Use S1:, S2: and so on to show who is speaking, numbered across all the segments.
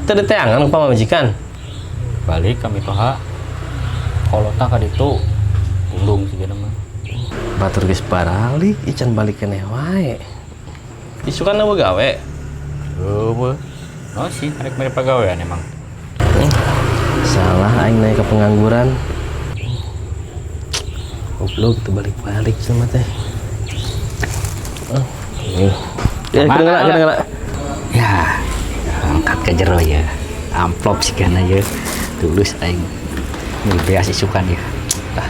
S1: Teu diteangan ku pamajikan.
S2: Balik kami toha. Kolotna ka ditu. Pundung sigana mah.
S1: Batur geus baralik, ican balik keneh wae. Isukan eueuh gawe.
S2: Eueuh. Oh sih, arek mere pagawean emang.
S1: Salah aing naik ke pengangguran. Goblok tuh balik-balik sama teh. Oh, iya. Ya,
S2: Kemana,
S1: kedengeran,
S2: lah?
S1: Kedengeran.
S2: Ya, angkat ke jero ya. Amplop sigana ya. Tulus aing. Meuli beas isukan ya. Tah,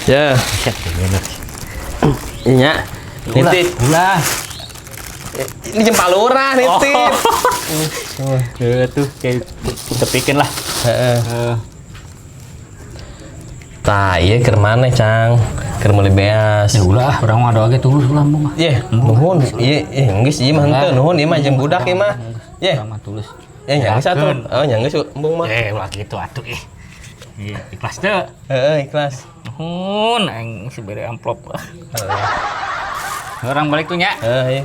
S1: Ya,
S2: siap bener.
S1: iya. Nitip.
S2: Ulah.
S1: Ini jeung palurah nitip.
S2: Oh. Tuh kayak tepikeun lah.
S1: Heeh.
S2: Heeh.
S1: Tah, ieu keur maneh, Cang? Keur meuli beas.
S2: Ya ulah, urang mah doa ge tulus ulah mah.
S1: Ye, nuhun. Ieu, eh geus ieu mah henteu nuhun ieu mah jeung budak ieu mah. Ye,
S2: Urang mah tulus.
S1: ya nya geus atuh. Oh, nya geus embung mah.
S2: Eh, ulah gitu atuh ih. Iya, ikhlas teu.
S1: Heeh, ikhlas.
S2: Nuhun aing si bere amplop. Orang balik tuh nya.
S1: Heeh, iya.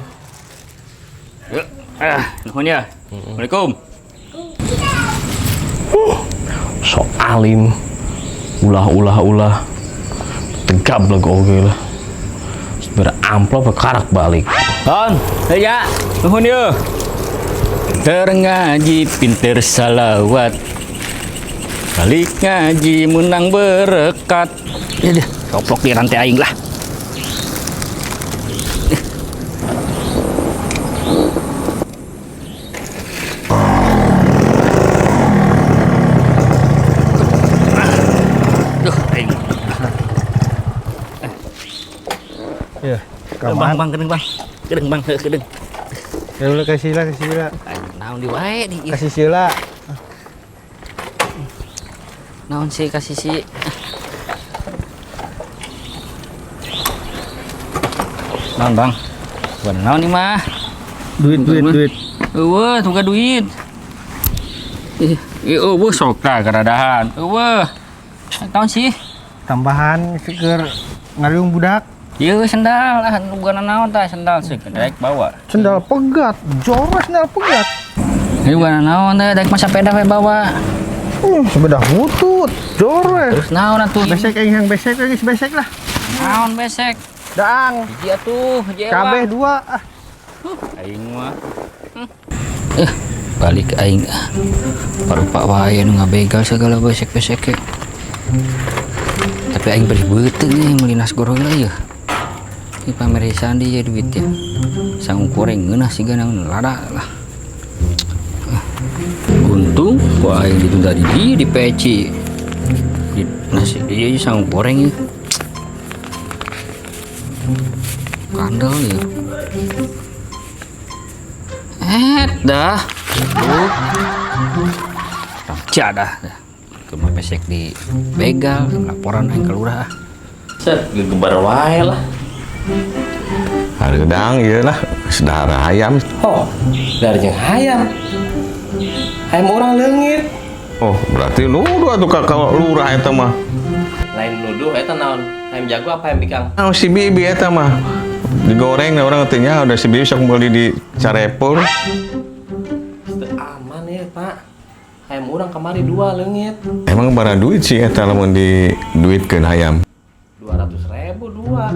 S2: Yuk. Ah, nuhun ya. Assalamualaikum.
S1: Sok alim. Ulah ulah ulah. Tegap lah oge lah. Bere amplop karak balik.
S2: Ton, ya, nuhun ya. Pinter ngaji, pinter salawat. Balik ngaji menang berkat. Ya deh, koplok di rantai aing lah. Duh, aing.
S3: Ya,
S2: Bang, bang, kedeng bang. Kedeng bang, kedeng.
S3: Ya udah kasih lah, kasih lah.
S2: Aing naon di wae di.
S3: Kasih sila.
S2: Naon sih kasih si. Naon bang? Bukan naon nih mah.
S3: Duit, duit, duit.
S2: Eueuh, tuh duit. Ih, ih, eueuh sok tah karadahan. Eueuh. Naon sih?
S3: Tambahan seger ngariung budak.
S2: Ieu sendal ah bukan naon tah sendal sih daek bawa.
S3: Sendal pegat, jorok sendal pegat.
S2: Ieu bukan naon tah daek masa sepeda we bawa.
S3: Sepeda butut, jorok.
S2: Terus naon atuh?
S3: Besek aing yang besek aing besek lah.
S2: Naon besek?
S3: Daang.
S2: Hiji atuh, hiji
S3: Kabeh dua ah.
S2: Aing mah. Balik aing ah. Parupa wae nu ngabegal segala besek-besek ke. Tapi aing beri beuteung nih meuli nasi goreng lah ya. Ini pameriksaan dia duit ya. Sangu goreng ngeunah siga naon lada lah. Untung ku aing ditunda di dieu di peci. Di nasi dia sangu goreng ya. Kandel ya. Dah. Ramca dah. Cuma pesek di begal, laporan aing ke lurah.
S1: Set, gegebar wae lah.
S4: Hareudang ieu lah, saudara ayam.
S1: Oh, dari jeung hayam. Hayam urang leungit.
S4: Oh, berarti nuduh atuh ka lurah eta mah.
S1: Lain nuduh eta naon? Hayam jago apa hayam bikang?
S4: Oh, si Bibi eta mah. Digoreng orang teh nya udah si Bibi sok meuli di Carrefour.
S1: Teu aman ya, Pak. Hayam urang kamari dua leungit.
S4: Emang bara duit sih eta lamun diduitkeun hayam.
S1: 200.000 dua.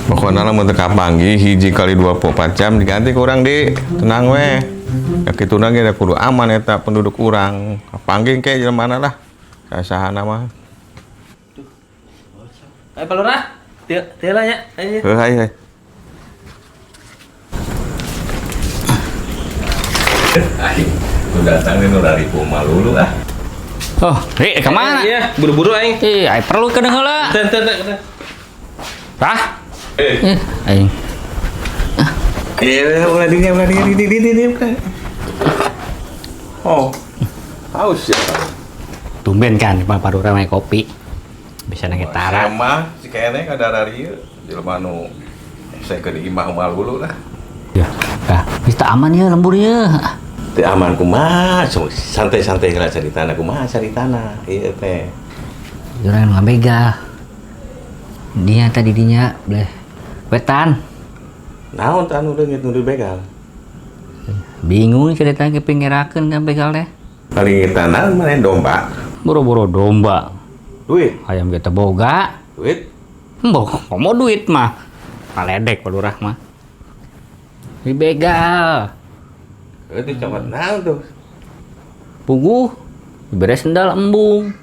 S4: Pokoknya lamun teu kapanggih hiji kali 24 jam diganti ku urang di. Tenang we. Ya kituna ge da kudu aman eta penduduk urang. Kapanggih ke jelema lah. Sasahana mah.
S1: Ayo Pak Lurah. Teu teu lah nya. Ayo.
S4: Heuh hayu. Aing nu datang nu dari malulu ah.
S2: Oh, eh kemana?
S1: Iya, buru-buru aing.
S2: Ih, aing perlu kedeung heula.
S1: Teu teu teu.
S2: Tah? Eh, aing.
S4: Iya, ulah dinya, ulah dinya, di di di di. Oh. Haus ya.
S2: Tumben kan Pak Lurah main kopi. Bisa nang tara.
S4: Emang si kene kada ieu jelema nu saya ke di imah malulu lah.
S2: Ya. Tah, bisa aman ya lembur ya.
S4: Teu aman kumaha, santai-santai heula caritana kumaha caritana ieu teh.
S2: Urang ngabegal. Dia tadi dinya bleh wetan.
S4: Naon tah anu leungit nu dibegal?
S2: Bingung cerita ke pingirakeun ka begal teh.
S4: Paling kita naon mana domba.
S2: Boro-boro domba,
S4: Duit,
S2: hayam ge teu boga.
S4: Duit.
S2: Mbok, komo duit mah. Paledek Pak Lurah mah. Dibegal.
S4: Itu copot naon tuh?
S2: Puguh, dibere sendal embung.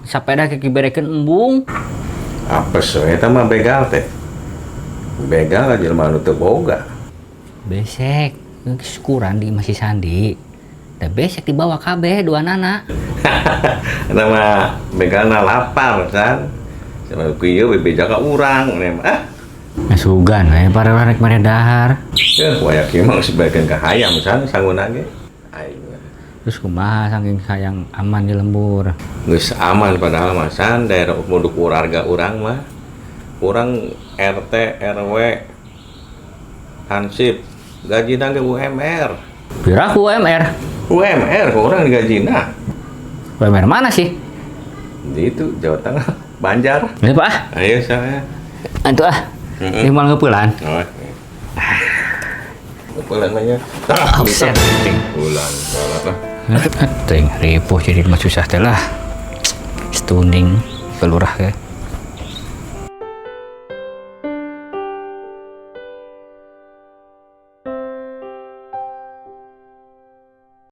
S2: Sapeda ke diberekeun embung.
S4: Apes we eta mah begal teh. Begal aja jelema nu teu boga.
S2: Besek, syukuran di masih Sandi. Da besek dibawa kabeh dua nana.
S4: Eta mah begalna lapar san. Sama kieu bebeja ka urang mah. Ah,
S2: Masugan we para rek mere dahar.
S4: eh waya kieu mah geus dibagian ka hayam san sanguna ge. Aing mah.
S2: Terus kumaha saking sayang aman di lembur.
S4: Geus aman padahal mah san daerah penduduk warga urang mah. Urang RT RW Hansip gajina ge UMR.
S2: Piraku UMR.
S4: UMR kok urang digajina.
S2: UMR mana sih?
S4: Di itu Jawa Tengah, Banjar.
S2: Ini Pak.
S4: Ayo saya.
S2: Antu ah.
S4: Mm-mm.
S2: Ini malah ngepeulan.
S4: Oh. Pulang aja. Ah,
S2: Offset.
S4: Pulang salah lah.
S2: Ting ripuh jadi mah susah teh lah. Stuning kelurah ke.